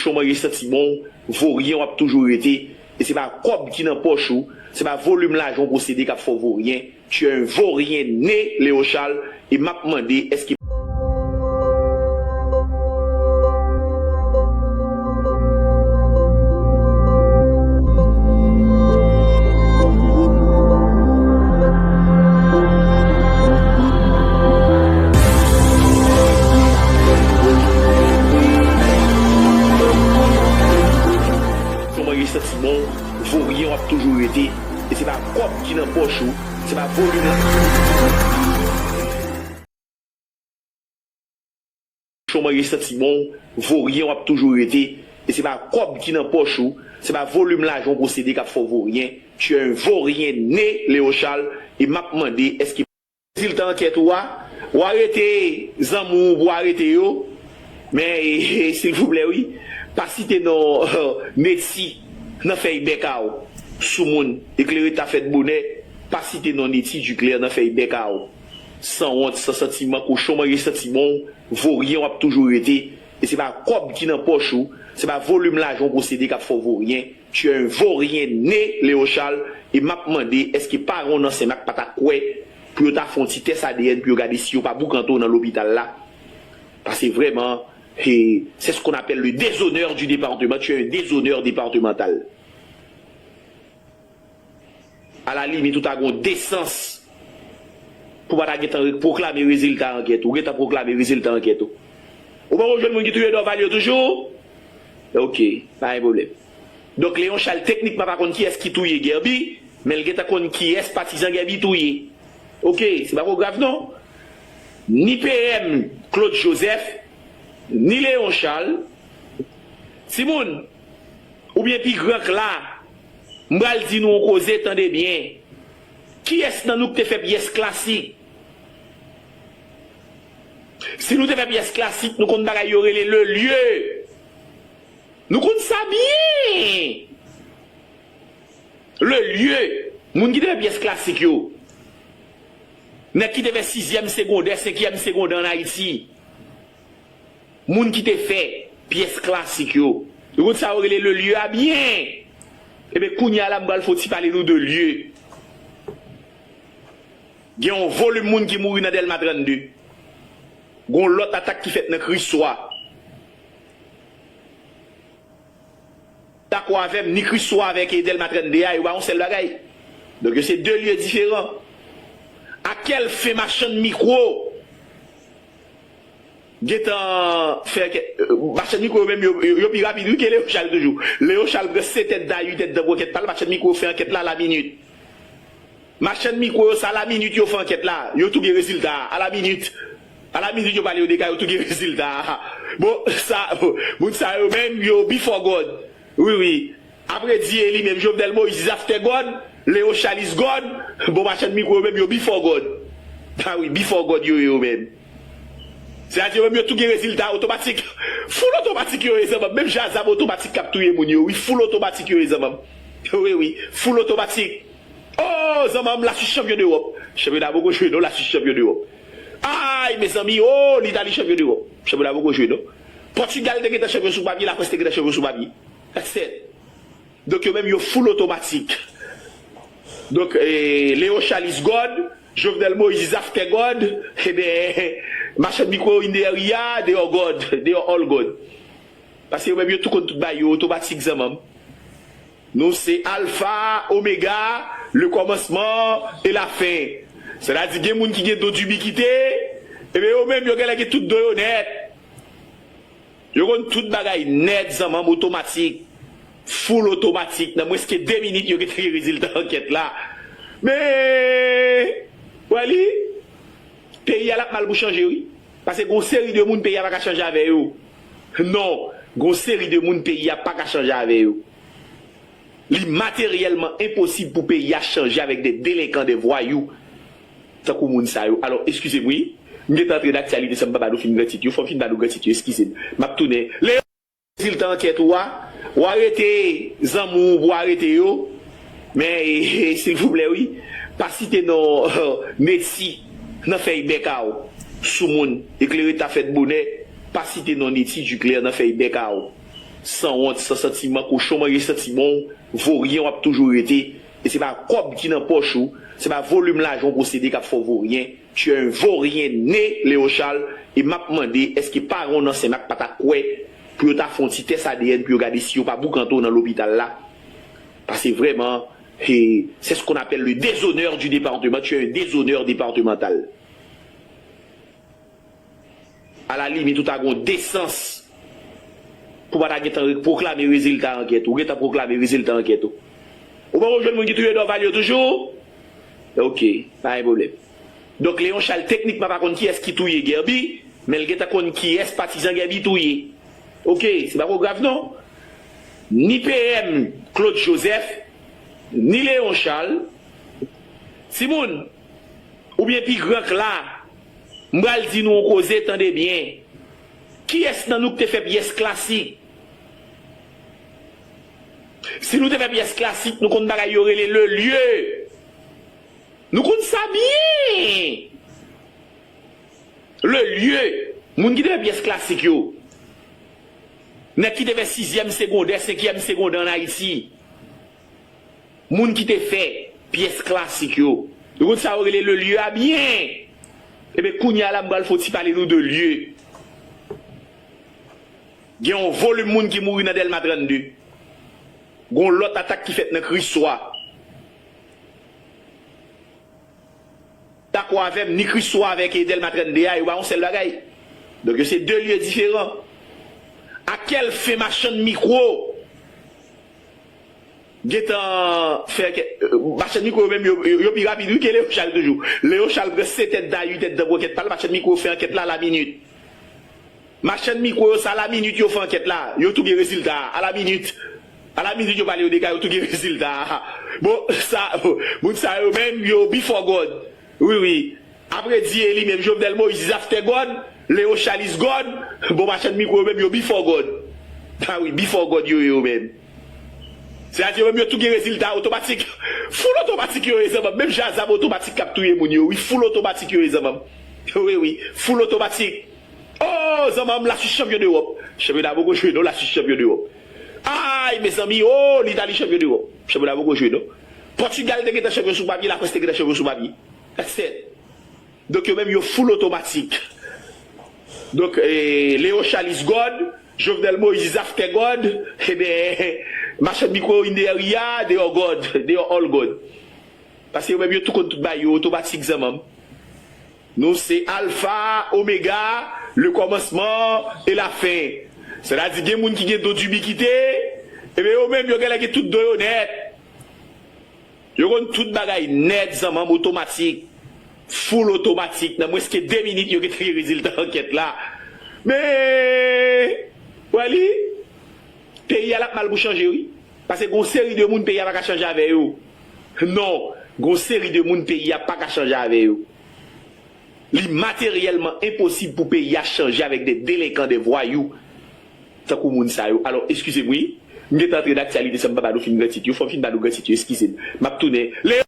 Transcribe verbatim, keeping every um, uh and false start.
Chon manje santi bon, voryen w ap toujou rete. E se pa kòb ki nan pòch ou, se pa volim lajan w posede k ap fè w voryen. Tu es un vaurien né, Léon Charles, e m ap mande, èske Chon manje santi bon, voryen w ap toujou rete. E se pa kòb ki nan pòch ou, se pa volim nan. Chon manje santi bon, voryen w ap toujou rete. E se pa kòb ki nan pòch ou, se pa volim lajan w posede k ap fè w voryen. Tu es un vaurien né, Léon Charles, e m ap mande, èske rezilta ankèt ou a, w arete zanmi w pou w arete yo, men, e, e, silvouplè, wi, pa site non Neti nan fèy bèk a w. Soumoun, eklere ta fèt bonè, pa site non Neti Duclair nan fèy bèk a w. Sanwont, san santiman, kochon manje santi bon, voryen w ap toujou rete. E se pa kòb ki nan pòch ou, se pa volim lajan w posede k ap fè w voryen. Tu es un vaurien né, Léon Charles, e m ap mande, èske paran w nan Senmak pa ta kwè pou yo ta fè yon ti tès A D N pou yo gade si yo pa boukante w nan lopital la? Paske vrèman, he, c'est ce qu'on appelle le déshonneur du département. Tu es un déshonneur départemental. Alalimit, ou ta gen yon desans pou w pa ta gentan re-, pwoklame rezilta ankèt ou. Ou gentan pwoklame rezilta ankèt ou. Ou poko jwenn moun ki touye Dorval yo toujou? Ok, pa gen pwoblèm. Donk, Léon Charles teknikman pa konn kiyès ki touye Guerby, men l gentan konn kiyès patizan Guerby touye. Ok, se pa twò grav non. Ni P M Claude Joseph, ni Léon Charles, timoun, oubyen pi gran k la, m pral di nou yon koze, tande byen. Kiyès nan nou k te fè pyès klasik? Si nou te fè pyès klasik, nou konn bagay yo rele le lieu. Nou konn sa byen. Le lieu, moun ki te fè pyès klasik yo. Nèg ki te fè sizyèm segondè, senkyèm segondè ann Ayiti. Moun ki te fè pyès klasik yo. Yo konn sa yo rele le lieu a byen. Ebyen, kounye a la, m pral fè yon ti pale nou de lieu. Gen yon volim moun ki mouri nan Dèlma trannde. Gen yon lòt atak ki fèt nan Kriswa. Dakò avè m, ni Kriswa avèk Dèlma trannde a, yo pa yon sèl bagay. Donk, yo se de lye diferan. A kèl fen machann mikwo gentan fè kè-, machann mikwo yo menm, yo, yo, yo pi rapid, wi, ke Leon Charles toujou. Leon Charles pran sèt èdtan, uit èdtan pou ankèt pa l, machann mikwo yo fè ankèt la, la minit. Machann mikwo yo, sa la minit yo fè ankèt la. Yo tou gen rezilta a, a la minit. A la minit yo pale yo dega, yo tou gen rezilta a. Bon, sa, moun sa yo menm, yo before God. Wi, wi. Apre Dye li menm, Jovenel Moïse is after God, Leon Charles is God. Bon, machann mikwo yo menm, yo before God. A wi, before God yo ye yo menm. Sètadi yo menm, yo tou gen rezilta otomatik. Full otomatik yo ye, zanmanm. Menm jan a zam otomatik k ap touye moun yo, wi, full otomatik yo ye, zanmanm. Wi, wi, full otomatik. Oh, zanmanm, Laswis chanpyon dewòp. Chanpyona poko jwe non, Laswis chanpyon dewòp. Ay, mezanmi, oh, Litali chanpyon dewòp. Chanpyona poko jwe non. Pòtigal te gentan chanpyon sou papye, Lafrans te gentan chanpyon sou papye. That's it. Donk yo menm yo full otomatik. Donk, eh, Leon Charles is God, Jovenel Moïse is after God, ebyen, machann mikwo in the area, they are God, they are all God. Paske yo menm yo tou konn tout bagay yo otomatik, zanmanm. Nou se Alfa, Omega, le kòmansman e la fen. Sètadi gen moun ki gen don dibikite, ebyen yo menm yo genlè gen tout don yo nèt. Yo konn tout bagay nèt, zanmanm, otomatik. Full otomatik. Nan mwens ke de minit, yo gentan gen rezilta ankèt la. Men, w wè li, peyi a l ap mal pou chanje, wi. Paske gon seri de moun, peyi a pa ka chanje avè yo. Non, gon seri de moun, peyi a pa ka chanje avè yo. Li materyèlman enposib pou peyi a chanje avèk de delenkan, de vwayou, tankou moun sa yo. Alò, eskize m, wi. M gentan antre nan aktyalite san m pa ba nou fin gran tit yo. Fò m fin ba nou gran tit yo, eskize m. M ap tounen. Leon, rezilta ankèt ou a, w arete zanmi w pou w arete yo. Men, e, e, silvouplè, wi, pa site non Neti nan fèy bèk a w. Soumoun, eklere ta fèt bonè, pa site non Neti Duclair nan fèy bèk a w. Sanwont, san santiman, kochon manje santi bon, voryen w ap toujou rete. E se pa kòb ki nan pòch ou, se pa volim lajan w posede k ap fè w voryen. Tu es un vaurien né, Léon Charles, e m ap mande èske paran w nan Senmak pa ta kwè pou yo ta fè yon ti tès A D N pou yo gade si yo pa boukante w nan lopital la? Paske vrèman, he, c'est ce qu'on appelle le déshonneur du département, tu es un déshonneur départemental. A la limit, ou ta gon desans pou pa ta gentan re- pwoklame rezilta ankèt ou. Ou gentan pwoklame rezilta ankèt ou. Ou poko jwenn moun ki touye Dorval yo toujou? Ok, pa gen pwoblèm. Donk, Léon Charles teknikman pa konn kiyès ki touye Guerby, men l gentan konn kiyès patizan Guerby touye. Ok, se pa ko grav non. Ni P M Claude Joseph, ni Léon Charles, timoun, oubyen pi gran k la, m pral di nou yon koze, tande byen. Kiyès nan nou k te fè pyès klasik? Si nou te fè pyès klasik, nou konn bagay yo rele le lieu. Nou konn sa byen. Le lieu, moun ki te fè pyès klasik yo. Nèg ki te fè sizyèm segondè, senkyèm segondè ann Ayiti. Moun ki te fè pyès klasik yo. Yo konn sa yo rele le lieu a byen. Ebyen, kounye a la, m pral fè yon ti pale nou de lieu. Gen yon volim moun ki mouri nan Dèlma trannde. Gen yon lòt atak ki fèt nan Kriswa. Dakò avè m, ni Kriswa avèk Dèlma trannde a, yo pa yon sèl bagay. Donk, yo se de lye diferan. A kèl fen machann mikwo gentan fè ankèt? Machann mikwo yo menm, yo, yo, yo pi rapid, wi, ke Léon Charles toujou. Léon Charles pran sèt èdtan, uit èdtan pou ankèt pa l, machann mikwo yo fè ankèt la, la minit. Machann mikwo yo, sa la minit yo fè ankèt la, yo tou gen rezilta a, a la minit. A la minit yo pale yo dega, yo tou gen rezilta a. Bon, sa, moun sa yo menm, yo before God. Wi, wi. Apre Dye li menm, Jovenel Moïse is after God, Léon Charles is God, bon, machann mikwo yo menm, yo before God. A wi, before God yo ye yo menm. Sètadi yo menm, yo tou gen rezilta otomatik. Full otomatik yo ye, zanmanm. Menm jan a zam otomatik k ap touye moun yo, wi, full otomatik yo ye, zanmanm. Wi, wi, full otomatik. Oh, zanmanm, la Suisse champion d'Europe. Chanpyona poko jwe non, la Suisse champion d'Europe. Ay, mezanmi, oh, Litali chanpyon d'Europe. Chanpyona poko jwe non. Pòtigal te gentan chanpyon sou papye, Lafrans te gentan chanpyon sou papye. That's it. Donk yo menm yo full otomatik. Donk, eh, Léon Charles is God, Jovenel Moïse is after God, ebyen, machann mikwo in the area, they are God, they are all God. Paske yo menm yo tou konn tout bagay yo otomatik, zanmanm. Nou se Alfa, Omega, le kòmansman e la fen. Sètadi gen moun ki gen don dibikite, ebyen yo menm yo genlè gen tout don yo nèt. Yo konn tout bagay nèt, zanmanm, otomatik. Full otomatik. Nan mwens ke de minit, yo gentan gen rezilta ankèt la. Men, wè li, peyi a l ap mal pou chanje, wi. Paske gon seri de moun peyi a pa ka chanje avè yo. Non, gon seri de moun peyi a pa ka chanje avè yo. Li materyèlman enposib pou peyi a chanje avèk de delenkan, de vwayou, tankou moun sa yo. Alò, eskize m, wi. M gentan antre nan aktyalite san m pa ba nou fin gran tit yo. Fò m fin ba nou gran tit yo, eskize m. M ap tounen. Leo!